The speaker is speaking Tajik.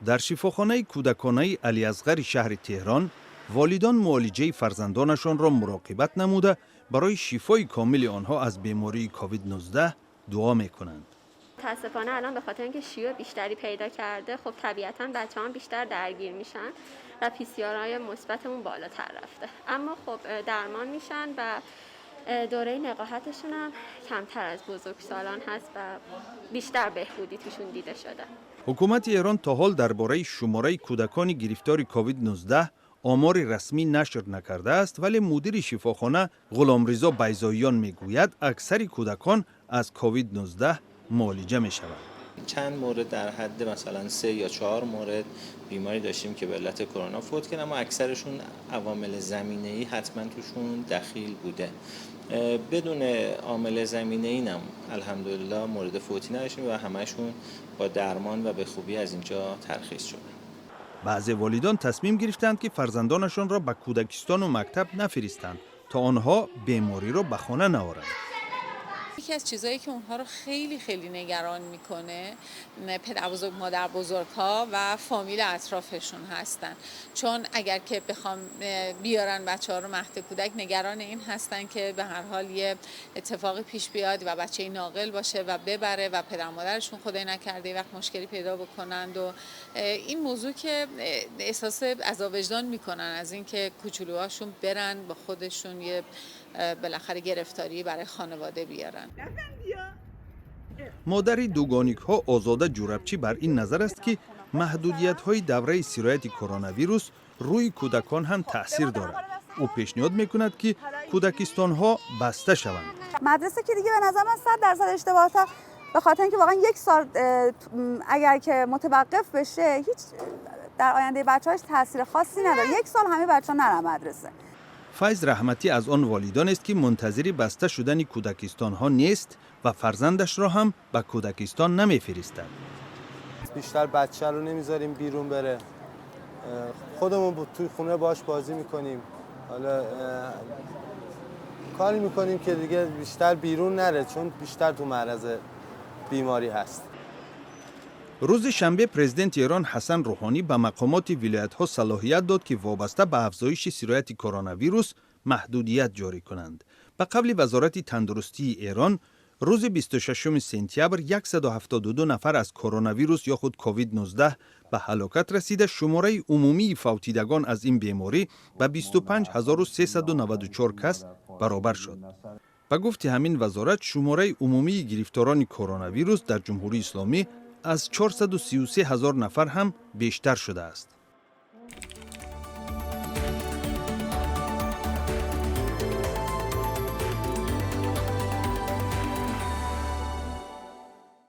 Дар шифохонаи кӯдаконаи Алиасғари шаҳри Теҳрон волидон муолиҷаи фарзандонашонро муроқибат намуда, барои шифои комили онҳо аз бемории COVID-19 дуо мекунанд. متاسفانه الان به خاطر اینکه شیوع بیشتری پیدا کرده، خب طبیعتا بچه هم بیشتر درگیر میشن و PCR های مثبتمون بالاتر رفته، اما خب درمان میشن و دوره نقاهتشون هم کمتر از بزرگسالان هست و بیشتر بهبودی توشون دیده شده. Ҳукумати Эрон то ҳол дар бораи шумораи кӯдакони гирифтори COVID-19 омори расмӣ нашр накардааст, вале мудири шифохона Ғуломризо Байзоиён мегӯяд, аксари кӯдакон аз COVID-19 муолиҷа мешаванд. چند مورد، در حد مثلا سه یا چهار مورد بیماری داشتیم که به علت کرونا فوت کردن، اما اکثرشون عوامل زمینه ای حتما توشون دخیل بوده. بدون عامل زمینه ای هم الحمدلله مورد فوتی نداشتیم و همشون با درمان و به خوبی از اینجا ترخیص شدن. Баъзе волидон тасмим гирифтанд, ки фарзандонашонро ба кӯдакистону мактаб нафиристанд, то онҳо бемориро ба хона наоранд. یکی از چیزهایی که اونها رو خیلی خیلی نگران میکنه، پدر بزرگ، مادر بزرگ ها و فامیل اطرافشون هستن، چون اگر که بخوام بیارن بچه ها رو مهد کودک، نگران این هستن که به هر حال یه اتفاقی پیش بیاد و بچه ناقل باشه و ببره و پدر مادرشون خدای نکرده وقت مشکلی پیدا بکنند و این موضوع که احساس عذاب وجدان میکنن از اینکه کوچولوهاشون برن، با خودشون یه بالاخره گرفتاری برای خانواده بیارن. Модари дугоникҳо Озода Ҷурабчӣ бар ин назар аст, ки маҳдудиятҳои давраи сирояти коронавирус рӯи кӯдакон ҳам таъсир дорад. Ӯ пешниҳод мекунад, ки кӯдакистонҳо баста шаванд. مدرسه که دیگه به نظر من 100٪ اشتباهه، به خاطر اینکه واقعا یک سال اگر که متوقف بشه، هیچ در آینده بچه‌هاش تاثیر خاصی نداره. یک سال همه بچه‌ها نرن مدرسه. Файз Раҳматӣ аз он волидонест, ки мунтазири баста шудани кӯдакистонҳо нест ва фарзандашро ҳам ба кӯдакистон намефиристад. بیشتر بچه رو نمیذاریم بیرون بره، خودمون توی خونه باش بازی میکنیم. حالا کاری میکنیم که دیگه بیشتر بیرون نره، چون بیشتر تو معرض بیماری هست. Рӯзи шанбе президенти Эрон Ҳасан Рӯҳонӣ ба мақомоти вилоятҳо салоҳият дод, ки вобаста ба афзоиши сирояти коронавирус маҳдудият ҷорӣ кунанд. Ба қавли Вазорати тандурустии Эрон, рӯзи 26 сентябр 172 нафар аз коронавирус ё худ COVID-19 ба ҳалокат расида, шумораи умумии фавтидагон аз ин беморӣ ба 25 394 кас баробар шуд. Ба гуфти ҳамин вазорат, шумораи умумии гирифторони коронавирус дар Ҷумҳурии Исломӣ аз 433 ҳазор нафар ҳам бештар шудааст.